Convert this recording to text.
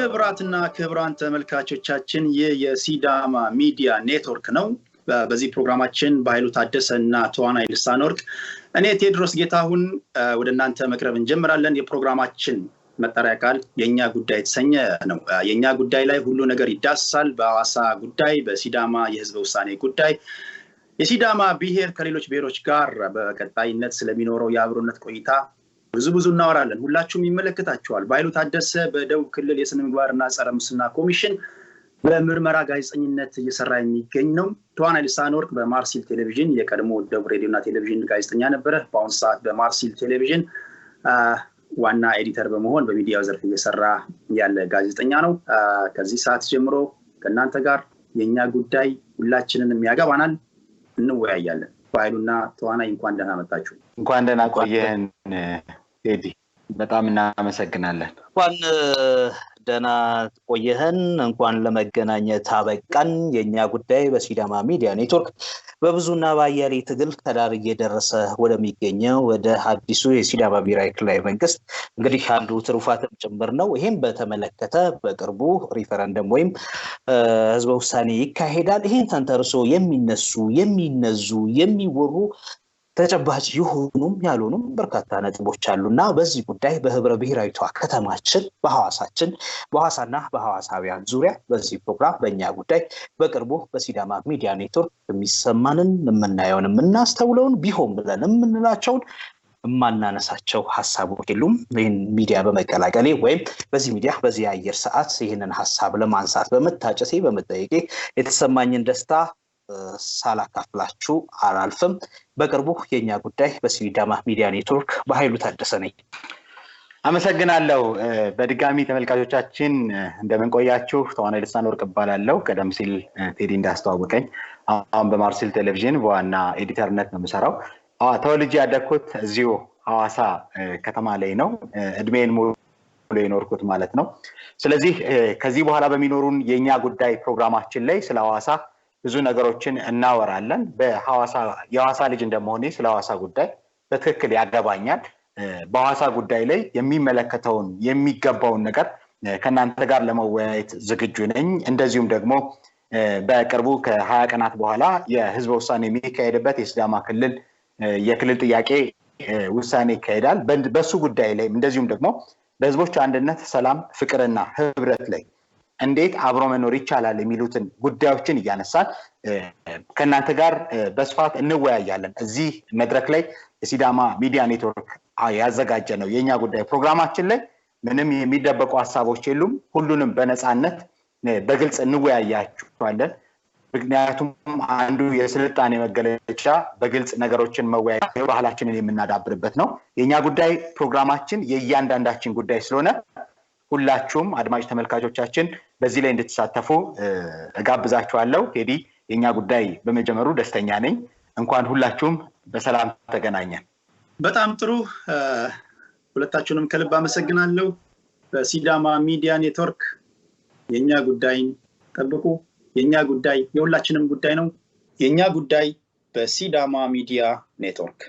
ክቡራትና ክቡራን ተመልካቾቻችን፣ ይህ የሲዳማ ሚዲያ ኔትወርክ ነው። በዚህ ፕሮግራማችን በኃይሉ ታደሰ እና ተዋናይ ልሳነ ወርቅ፣ እኔ ቴዎድሮስ ጌታሁን ወደ እናንተ መቅረብ እንጀምራለን። የፕሮግራማችን መጠሪያ ቃል የእኛ ጉዳይ የተሰኘ ነው። የእኛ ጉዳይ ላይ ሁሉ ነገር ይዳሰሳል። በሐዋሳ ጉዳይ፣ በሲዳማ የህዝበ ውሳኔ ጉዳይ፣ የሲዳማ ብሔር ከሌሎች ብሔሮች ጋር በቀጣይነት ስለሚኖረው የአብሮነት ቆይታ ብዙ ብዙ እናወራለን። ሁላችሁም ይመለከታችኋል። በኃይሉ ታደሰ በደቡብ ክልል የስነ ምግባርና ጸረ ሙስና ኮሚሽን በምርመራ ጋዜጠኝነት እየሰራ የሚገኝ ነው። ተዋናይ ልሳነ ወርቅ በማርሲል ቴሌቪዥን የቀድሞ ደቡብ ሬዲዮና ቴሌቪዥን ጋዜጠኛ ነበረ። በአሁኑ ሰዓት በማርሲል ቴሌቪዥን ዋና editor በመሆን በሚዲያው ዘርፍ እየሰራ ያለ ጋዜጠኛ ነው። ከዚህ ሰዓት ጀምሮ ከእናንተ ጋር የእኛ ጉዳይ ሁላችንንም ያገባናል፣ እንወያያለን። በኃይሉና ተዋናይ እንኳን ደህና መጣችሁ። እንኳን ደህና ቆየህን ቴዲ፣ በጣም እናመሰግናለን። እንኳን ደህና ቆየህን። እንኳን ለመገናኘት አበቃን። የእኛ ጉዳይ በሲዳማ ሚዲያ ኔትወርክ በብዙና በአያሌ ትግል ከዳር እየደረሰ ወደሚገኘው ወደ አዲሱ የሲዳማ ብሔራዊ ክልላዊ መንግስት እንግዲህ አንዱ ትሩፋትም ጭምር ነው። ይህም በተመለከተ በቅርቡ ሪፈረንደም ወይም ህዝበ ውሳኔ ይካሄዳል። ይህን ተንተርሶ የሚነሱ፣ የሚነዙ፣ የሚወሩ ተጨባጭ የሆኑም ያልሆኑም በርካታ ነጥቦች አሉና በዚህ ጉዳይ በህብረ ብሔራዊቷ ከተማችን በሐዋሳችን፣ በሐዋሳና በሐዋሳውያን ዙሪያ በዚህ ፕሮግራም በእኛ ጉዳይ በቅርቡ በሲዳማ ሚዲያ ኔትወርክ የሚሰማንን፣ የምናየውን፣ የምናስተውለውን፣ ቢሆን ብለን የምንላቸውን የማናነሳቸው ሀሳቦች የሉም። ይህን ሚዲያ በመቀላቀሌ ወይም በዚህ ሚዲያ በዚህ የአየር ሰዓት ይህንን ሀሳብ ለማንሳት በመታጨቴ፣ በመጠየቄ የተሰማኝን ደስታ ሳላካፍላችሁ አላልፍም። በቅርቡ የእኛ ጉዳይ በሲዳማ ሚዲያ ኔትወርክ በኃይሉ ታደሰ ነኝ። አመሰግናለሁ። በድጋሚ ተመልካቾቻችን እንደምን ቆያችሁ? ተዋናይ ልሳነ ወርቅ እባላለሁ። ቀደም ሲል ቴዲ እንዳስተዋወቀኝ አሁን በማርሲል ቴሌቪዥን በዋና editor ነት ነው የምሰራው። ተወልጄ ያደግኩት እዚሁ ሐዋሳ ከተማ ላይ ነው። እድሜን ሙሉ የኖርኩት ማለት ነው። ስለዚህ ከዚህ በኋላ በሚኖሩን የእኛ ጉዳይ ፕሮግራማችን ላይ ስለ ሐዋሳ ብዙ ነገሮችን እናወራለን። የሐዋሳ ልጅ እንደመሆኔ ስለ ሐዋሳ ጉዳይ በትክክል ያገባኛል። በሐዋሳ ጉዳይ ላይ የሚመለከተውን የሚገባውን ነገር ከእናንተ ጋር ለመወያየት ዝግጁ ነኝ። እንደዚሁም ደግሞ በቅርቡ ከ20 ቀናት በኋላ የህዝበ ውሳኔ የሚካሄድበት የሲዳማ ክልል የክልል ጥያቄ ውሳኔ ይካሄዳል። በሱ ጉዳይ ላይ እንደዚሁም ደግሞ በህዝቦች አንድነት፣ ሰላም፣ ፍቅርና ህብረት ላይ እንዴት አብሮ መኖር ይቻላል የሚሉትን ጉዳዮችን እያነሳን ከእናንተ ጋር በስፋት እንወያያለን። እዚህ መድረክ ላይ የሲዳማ ሚዲያ ኔትወርክ ያዘጋጀ ነው የእኛ ጉዳይ ፕሮግራማችን ላይ ምንም የሚደበቁ ሀሳቦች የሉም። ሁሉንም በነፃነት በግልጽ እንወያያችኋለን። ምክንያቱም አንዱ የስልጣኔ መገለጫ በግልጽ ነገሮችን መወያየት ባህላችንን የምናዳብርበት ነው። የእኛ ጉዳይ ፕሮግራማችን የእያንዳንዳችን ጉዳይ ስለሆነ ሁላችሁም አድማጭ ተመልካቾቻችን በዚህ ላይ እንድትሳተፉ እጋብዛችኋለሁ። ቴዲ፣ የእኛ ጉዳይ በመጀመሩ ደስተኛ ነኝ። እንኳን ሁላችሁም በሰላም ተገናኘን። በጣም ጥሩ። ሁለታችሁንም ከልብ አመሰግናለሁ። በሲዳማ ሚዲያ ኔትወርክ የእኛ ጉዳይን ጠብቁ። የእኛ ጉዳይ የሁላችንም ጉዳይ ነው። የእኛ ጉዳይ በሲዳማ ሚዲያ ኔትወርክ።